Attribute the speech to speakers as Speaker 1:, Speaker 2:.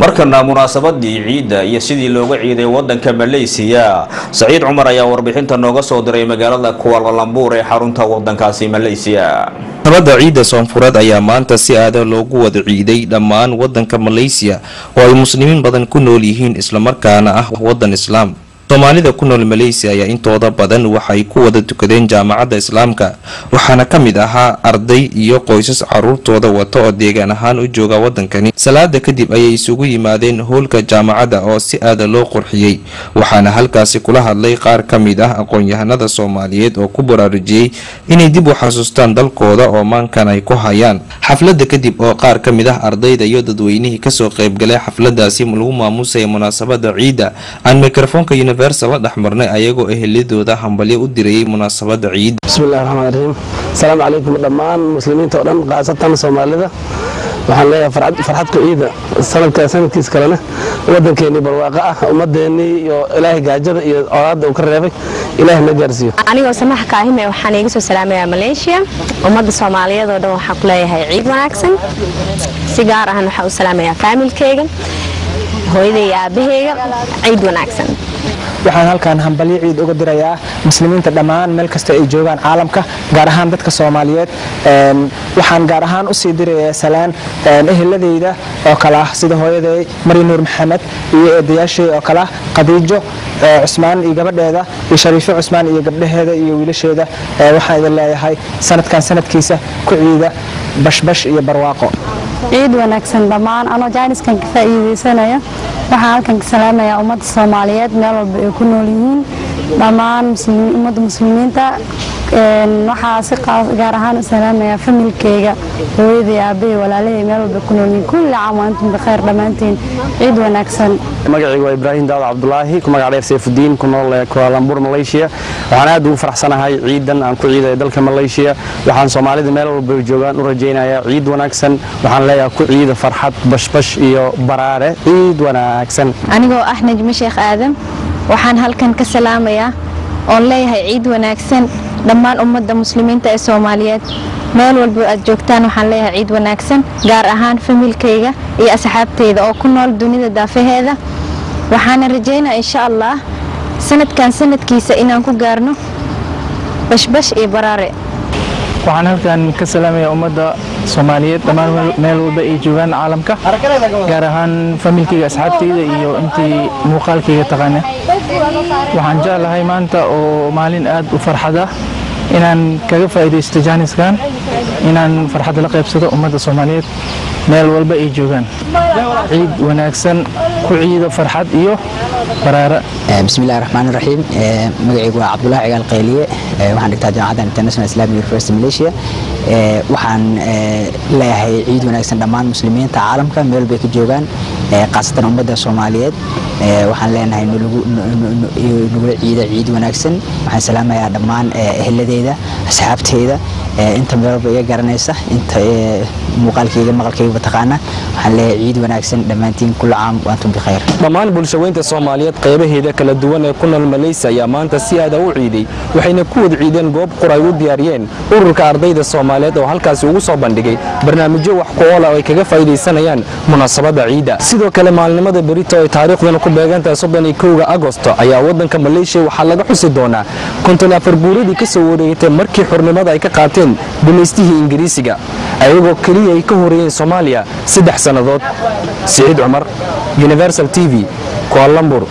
Speaker 1: Markana munaasabadii ciidda iyo sidii looga ciiday wadanka Malaysiya, Saciid Cumar ayaa warbixinta nooga soo diray magaalada Kuala Lumpur ee xarunta wadankaasi Malaysiya.
Speaker 2: Munaasabada ciidda Soonfureed ayaa maanta si aada loogu wada ciiday dhammaan wadanka Malaysiya oo ay muslimiin badan ku nool yihiin, islamarkaana ah wadan islaam. Soomaalida ku nool Malaysiya ayaa intooda badan waxay ku wada tukadeen Jaamacadda Islaamka, waxaana ka mid ahaa arday iyo qoysas caruurtooda wata oo deegaan ahaan u jooga wadankani. Salaada kadib ayay isugu yimaadeen hoolka jaamacadda oo si aada loo qurxiyey, waxaana halkaasi kula hadlay qaar ka mid ah aqoon-yahanada Soomaaliyeed oo ku baraarujiyey inay dib u xasuustaan dalkooda oo maankan ay ku hayaan. Xafladda kadib oo qaar ka mid ah ardayda iyo dadweynihii kasoo qaybgalay xafladaasi lagu maamuusaya munaasabada ciidda aan mikrofoonka Universal la dhex marnay, ayagoo eheladooda hambalyo u dirayay munaasabada ciidda.
Speaker 3: Bismillahi raxmaan raxiim. Asalaamu calaykum dhammaan muslimiinta oo dhan, khaasatan Soomaalida. Waxaan leeyahay farxadku ciida sanadka sanadkiis kalena wadankeenii barwaaqo ah, ummadeenii iyo Ilaahay gaajada iyo colaadda uu ka reebay Ilaahay na gaarsiiyo.
Speaker 4: Anigoo Samax Kaahime, waxaan iiga soo salaamayaa Malaysia ummadda Soomaaliyeed oo dhan. Waxaan ku leeyahay ciid wanaagsan. Si gaar ahna waxaan u salaamayaa faamilkeyga, hooyaday iyo aabaheyga. Ciid wanaagsan.
Speaker 5: Waxaan halkan hambalyo ciid uga dirayaa muslimiinta dhammaan meel kasta ay joogaan caalamka, gaar ahaan dadka Soomaaliyeed. Waxaan gaar ahaan usii dirayaa salaan eheladeyda oo kale ah sida hooyaday Mari Nuur Maxamed iyo eedayaashay oo kale ah Khadiijo Cusmaan iyo gabadheeda iyo Shariifo Cusmaan iyo gabdhaheeda iyo wiilasheeda. Waxaan idin leeyahay sanadkan sanadkiisa ku ciida bashbash iyo barwaaqo.
Speaker 6: Ciid wanaagsan dhammaan. Anoo jaaniskan ka faa'iideysanaya, waxaan halkan ka salaamayaa ummadda Soomaaliyeed meel walba ay ku nool yihiin, dhammaan ummadda muslimiinta. Waxaa si gaar ahaan u salaamayaa familkeyga, hooyaday, aabbahay, walaalahay meel walba ku nool yihiin. Kulli caam wa antum bikhayr dhammaantiin, ciid wanaagsan.
Speaker 7: Magacaygu waa Ibraahim Daawud Cabdulaahi, ku magac dheer Sayfudiin, ku nool Kuala Lumpur, Malaysia. Waxaan aad ugu faraxsanahay ciidan aan ku ciidayo dalka Malaysia. Waxaan Soomaalida meel walba joogaan u rajaynayaa ciid wanaagsan. Waxaan leeyahay ku ciida farxad, bashbash iyo baraare. Ciid wanaagsan.
Speaker 8: Anigoo ah Najmo Sheekh Aadam, waxaan halkan ka salaamayaa oon leeyahay ciid wanaagsan dhammaan ummadda muslimiinta ee Soomaaliyeed meel walba aad joogtaan. Waxaan leeyahay ciid wanaagsan, gaar ahaan familkayga iyo asxaabteyda oo ku nool dunida daafaheeda. Waxaana rajaynaa insha Allah sanadkan sanadkiisa inaan ku gaarno bashbash iyo baraare.
Speaker 9: Waxaan halkan ka salaamayaa ummadda Soomaaliyeed dhammaan meel walba ay joogaan caalamka, gaar ahaan familkayga, asxaabteyda iyo intii muuqaalkayga taqaana. Waxaan jeclahay maanta oo maalin aad u farxad ah inaan kaga faa'iidaysto jaaniskan inaan farxadda la qaybsado ummadda Soomaaliyeed meel walba ay joogaan. Ciid wanaagsan, ku ciido farxad iyo baraara.
Speaker 10: Bismillahi raxmaani raxiim. Magacaygu waa Cabdullahi Cigaal Qayliye. Waxaan dhigtaa jaamacadda International Islamic University Malaysia. Waxaan leeyahay ciid wanaagsan dhammaan muslimiinta caalamka meel bay ka joogaan, khaasatan ummadda Soomaaliyeed. Waxaan leenahay nugula ciida ciid wanaagsan. Waxaan salaamayaa dhammaan eheladeyda, asxaabteyda, inta meel walba iga garanaysa, inta muuqaalkayga maqalkayga taqaana. Waxaan leeyahay ciid wanaagsan dhammaantiin. Kullu caam wa antum bikhayr.
Speaker 11: Dhammaan bulshaweynta Soomaaliyeed qaybaheeda kala duwan ee ku nool Malaysia ayaa maanta si aada u ciiday, waxayna ku wada ciideen goob qur ay u diyaariyeen ururka ardayda Soomaaliyeed oo halkaasi ugu soo bandhigay barnaamijyo wax ku ool ah oo ay kaga faa'iidaysanayaan munaasabadda ciidda. Sidoo kale maalinimada berito ay taariikhdana ku beegan tahay 31-ka Agosto ayaa wadanka Malaysia waxaa laga xusi doonaa 54 guuradii ka soo wareegatay markii xornimada ay ka qaateen gumaystihii Ingiriisiga, ayagoo keliya ay ka horeeyeen Soomaaliya 3 sannadood. Siciid Cumar, Universal TV, Kuala Lumpur.